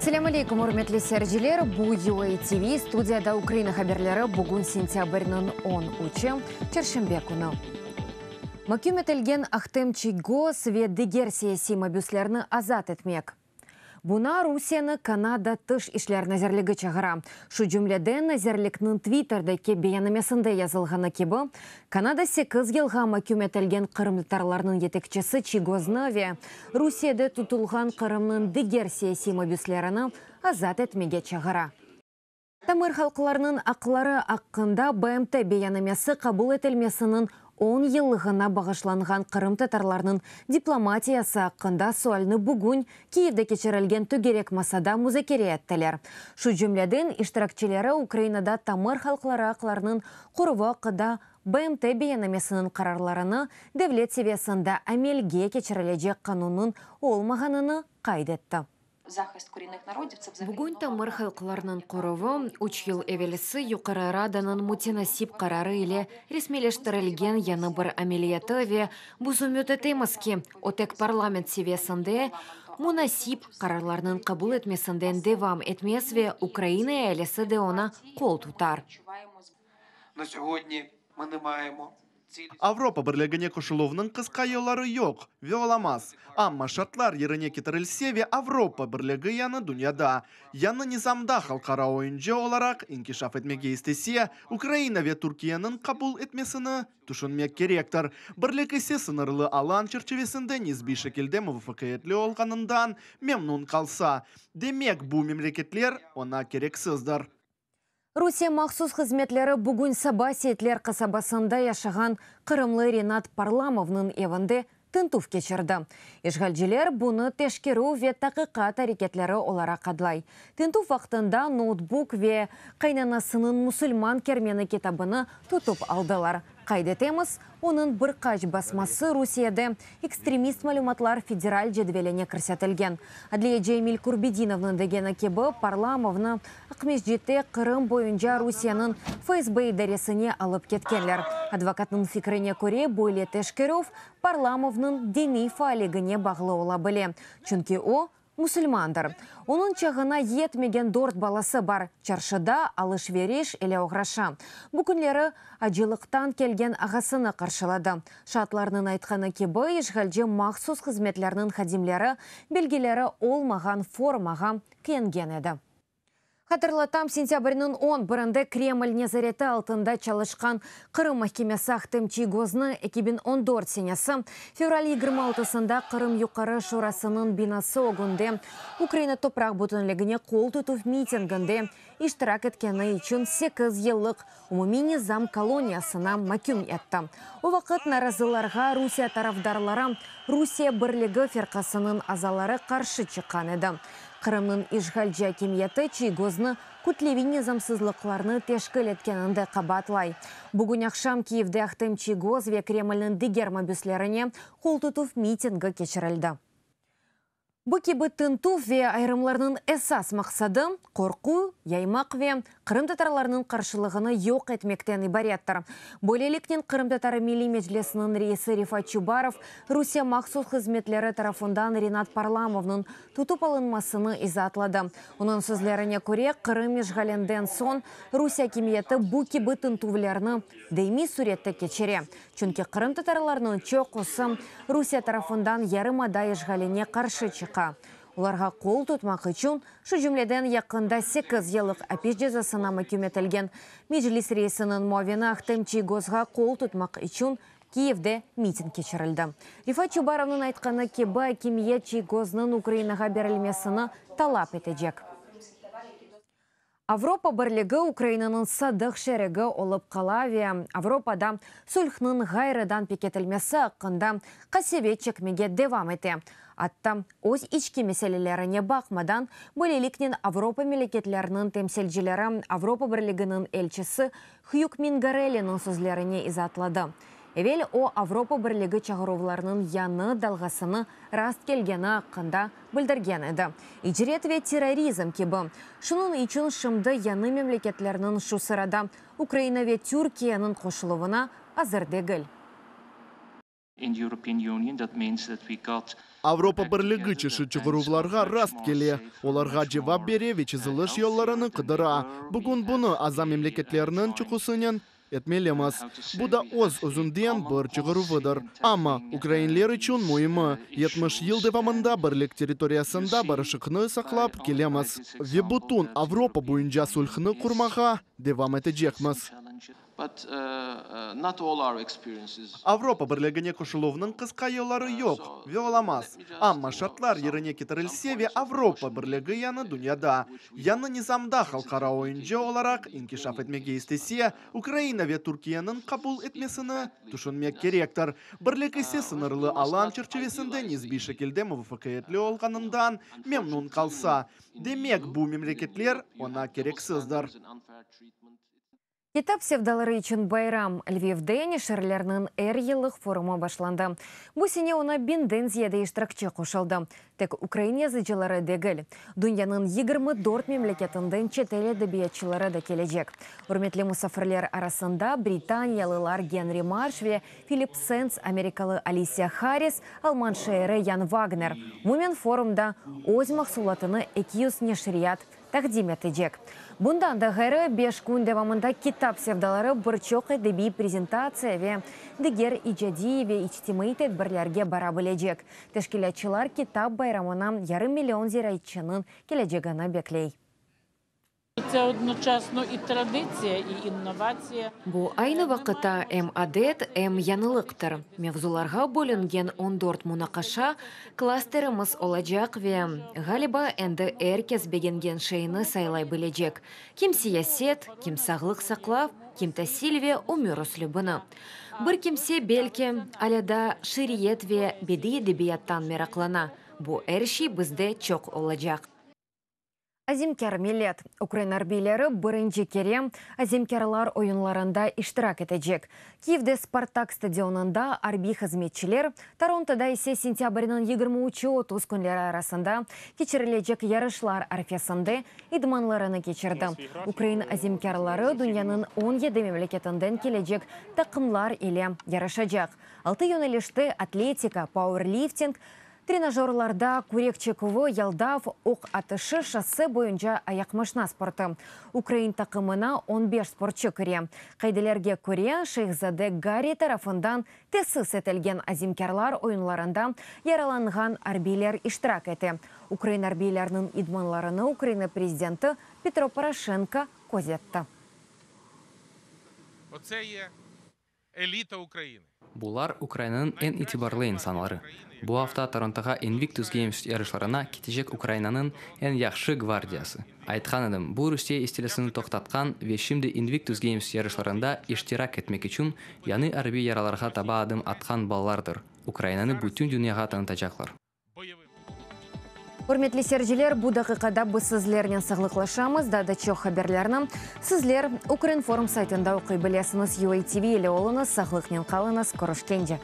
Selâm aleyküm, ürmetli seyirciler! Bu UA TV, studiyada Ukraina haberleri, bugün sentâbrniñ 13-i, çarşenbe künü. Maküm etilgen Ahtem Çiygoz ve diger siyasiy mabüslerni azat etmek. Buña Rusiyeni Kanada Tış işler nazirligi çağıra. Şu cümleden, nazirlikniñ Twitterdeki beyannamesinde yazılğanı kibi, Kanada sekiz yılğa maküm etilgen qırımtatarlarnıñ yetekçisi Çiygoznı ve Rusiyede tutulğan Qırımnıñ diger siyasiy mabüslerini azat etmege çağıra. Tamır halqlarnıñ aqları aqqında BMT beyannamesi qabul etilmesiniñ on yıllığına bağışlanğan qırımtatarlarnıñ diplomatiyası aqqında sualni bugün Kiyevde keçirilgen tögerek masada muzakere ettiler. Şu cümleden, iştirakçileri Ukrainada tamır halqları aqlarınıñ qoruvı aqqında BMT beyannamesiniñ qararlarını devlet seviyesinde amelge keçirilecek qanunnıñ olmağanını qayd etti. Bugün tamır halqlarnıñ qoruvı, üç yıl evelsi Yuqarı Radanıñ mütenasip qararı ile resmiyleştirilgen yañı bir ameliyatı ve biz ümüt etemiz ki, o tek parlament seviyesinde munasip qararlarnıñ qabul etmesinden devam etmez ve Ukraina ealisi de oña qol tutar. Avropa Birligine qoşuluvnıñ qısqa yolları yoq ve olamaz. Amma şartlar yerine ketirilse ve Avropa Birligi yañı dünyada, yañı nizamda halqara oyuncı olaraq inkişaf etmege istese, Ukraina ve Türkiyeniñ qabul etmesini tüşünmek kerektir. Birlik ise sıñırlı alan çerçivesinde nisbiy şekilde muvafaqiyetli olğanından memnun qalsa, demek bu memleketler oña kereksizdir. Rusiye mahsus hızmetleri bugün saba Seyitler qasabasında yaşağan qırımlı Renat Parlamovnıñ evinde tintüv keçirdi. İşğalciler bunı teşkerüv ve taqiqat areketleri olaraq adlay. Tintüv vaqtında noutbuk ve qaynanasınıñ Musulman kermeni kitabını tutıp aldılar. Qayd etemiz, onıñ bir qaç basması Rusiyede ekstremist malümatlar federal cedveline kirsetilgen. Adliyeci Emil Kurbedinovnıñ degeni kibi, Parlamovnı Aqmescitte Qırım boyunca Rusiyeniñ FSB idaresine alıp ketkenler. Advokatnıñ fikrine köre, böyle teşkerüv Parlamovnıñ diniy faalligine bağlı ola bile, çünki o, Musulmandır. Onıñ çağına yetmegen dört balası bar, çarşıda alış-veriş ile oğraşa. Bu künleri acılıqtan kelgen ağasını qarşıladı. Şaatlarnıñ aytqanı kibi, işğalci mahsus hızmetlerniñ hadimleri belgileri olmağan formağa kiyingen edi. Hatırlatam, sentâbrniñ on birinde Kreml nezareti altında çalışqan Qırım mahkemesi Ahtem Çiygoznı 2014 senesi fevral yigirmi altısında Qırım Yuqarı Şurasınıñ binası ögünde Ukraina topraq bütünligine qol tutuv mitinginde iştirak etkeni içün sekiz yıllıq umumiy nizam koloniyasına maküm etti. O vaqıt narazılarğa Rusiye tarafdarları, Rusiye birligi firqasınıñ azaları qarşı çıqqan edi. Qırımnıñ işğalci akimiyeti Çiygoznı kütleviy nizamsızlıqlarnı teşkil etkeninde qabaatlay. Bugün aqşam Kiyevde Ahtem Çiygoz ve Kremlniñ diger mabüslerine qoltutuv mitingi keçirildi. Bu kibi tintüv ve ayırımlarnıñ esas maqsadı, qorqu yaymaq ve qırımtatarlarnıñ qarşılığını yoq etmekten ibarettir. Böyleliknen, Qırımtatar Milliy Meclisiniñ reisi Refat Çubarov Rusiye mahsus hızmetleri tarafından Renat Parlamovnıñ tutıp alınmasını izaatladı. Onıñ sözlerine köre, Qırım işğalinden soñ Rusiye akimiyeti bu kibi tintüvlerni daimiy sürette keçire, çünki qırımtatarlarnıñ çoqusı Rusiye tarafından yarımada işğaline qarşı çıqa. Olarğa qol tutmaq içün, şu cümleden yaqında sekiz yıllıq apis cezasına maküm etilgen Meclis reisiniñ muavini Ahtem Çiygozğa qol tutmaq içün Kiyevde miting keçirildi. Refat Çubarovnıñ aytqanı kibi, akimiyet Çiygoznıñ Ukrainağa berilmesini talap etecek. Avropa Birligi Ukrainanıñ sadıq şerigi olıp qala ve Avropada sulhnıñ ğayrıdan pekitilmesi aqqında qasevet çekmege devam ete. Atta, öz içki meselelerine baqmadan, böyleliknen Avropa memleketleriniñ temsilcileri Avropa Birliginiñ elçisi Hyug Mingarelliniñ sözlerine izaatladı. Evel o, Avropa Birligi çağıruvlarınıñ yañı dalğasını rast kelgeni aqqında bildirgen edi, icret ve terrorizm kibi. Şunıñ içün şimdi yañı memleketlerniñ, şu sırada Ukraina ve Türkiyeniñ qoşuluvına azır degil. In the European Union, that means that we got. Avropa Birligi çeşit çığıruvlarğa rast kele, olarğa cevap bere ve çeziliş yollarını qıdıra. Bugün bunı aza memleketlerniñ çoqusınen etmelimiz. Bu da öz-özünden bir çığıruvıdır. Amma ukrainler içün müimi, 70 yıl devamında Birlik territoriyasında barışıqnı saqlap kelemiz ve bütün Avropa boyunca sulhnı qurmağa devam etecekmiz. Avropa Birligine qoşuluvnıñ qısqa yolları yoq ve olamaz. Amma şartlar yerine ketirilse ve Avropa Birligi yañı dünyada, yañı nizamda halqara oyuncı olaraq inkişaf etmege istese, Ukraina ve Türkiyeniñ qabul etmesini tüşünmek kerektir. Birlik ise sıñırlı alan çerçivesinde nisbiy şekilde muvafaqiyetli olğanından memnun qalsa, demek bu memleketler oña kereksizdir. Kitap sevdaları içün bayram, Lvivde neşirlerniñ er yıllıq forumı başlandı. Bu sene oña biñden ziyade iştirakçi qoşuldı. Tek ukrain yazıcıları degil, dünyanıñ 24 memleketinden çetel edebiyatçıları da kelecek. Ürmetli musafirler arasında britaniyalılar Genri Marş ve Filip Sends, amerikalı Alisiya Harris, alman şairi Yan Vagner. Umumen forumda öz mahsulatını 200 neşriyat taqdim etecek. Bundan da ğayrı, beş kün devamında kitap sevdaları bir çoq edebiy prezentatsiya ve diger icadiy ve içtimaiy tedbirlerge bara bilecek. Teşkilâtçılar kitap bayramına yarım million ziyaretçiniñ kelecegini bekley. Bu aynı vaqıtta em adet, em yañılıqtır. Mevzularğa bölüngen on dört munaqaşa klasterimiz olacaq ve, ğaliba, endi er kes begengen şeyni saylay bilecek, kim siyaset, kim sağlıq saqlav, kim tasil ve ömür üslübini. Bir kimse, belki, alâ daa şiiriyet ve bediy edebiyattan meraqlana, bu er şey bizde çoq olacaq. Azimkâr millet, ukrain arbiyleri birinci kere Azimkârlar oyunlarında iştirak etecek. Kiyevde Spartak stadionında arbiy hızmetçiler, Torontoda ise sentâbrniñ 23-i 30 künleri arasında keçirilecek yarışlar arfesinde idmanlarını keçirdi. Ukrain azimkârları dünyanıñ 17 memleketinden kelecek taqımlar ile yarışacaq. Altı yönelişte, atletika, pauerlifting, Trenajörlarda kürek çeküvi, yaldav, oq atışı, şosse boyunca ayaqmaşna sportı. Ukrain taqımına on beş sportçu kire. Qaidelerge köre, Şeyhzade Garri tarafından tesis etilgen Azimkârlar oyunlarında yaralanğan arbiyler iştirak ete. Ukrain arbiylerniñ idmanlarını Ukraina prezidenti Petro Poroşenko közetti. Elita Ukrainı. Bular Ukrainanıñ eñ itibarlı insanları. Bu afta Torontoğa Invictus Games yarışlarına ketecek Ukrainanıñ eñ yahşı gvardiyası. Aytqan edim, bu Rusiye istilâsını toqtatqan ve şimdi Invictus Games yarışlarında iştirak etmek içün yañı arbiy yaralarğa taba adım atqan balalardır, Ukrainanı bütün dünyağa tanıtacaqlar. Ürmetli seyirciler, bu daqiqada biz sizlernen sağlıqlaşamız. Daa da çoq haberlerni sizler Ukrinform saytında oquy bilesiñiz. UATV ile oluñız, sağlıqnen qalıñız, körüşkence!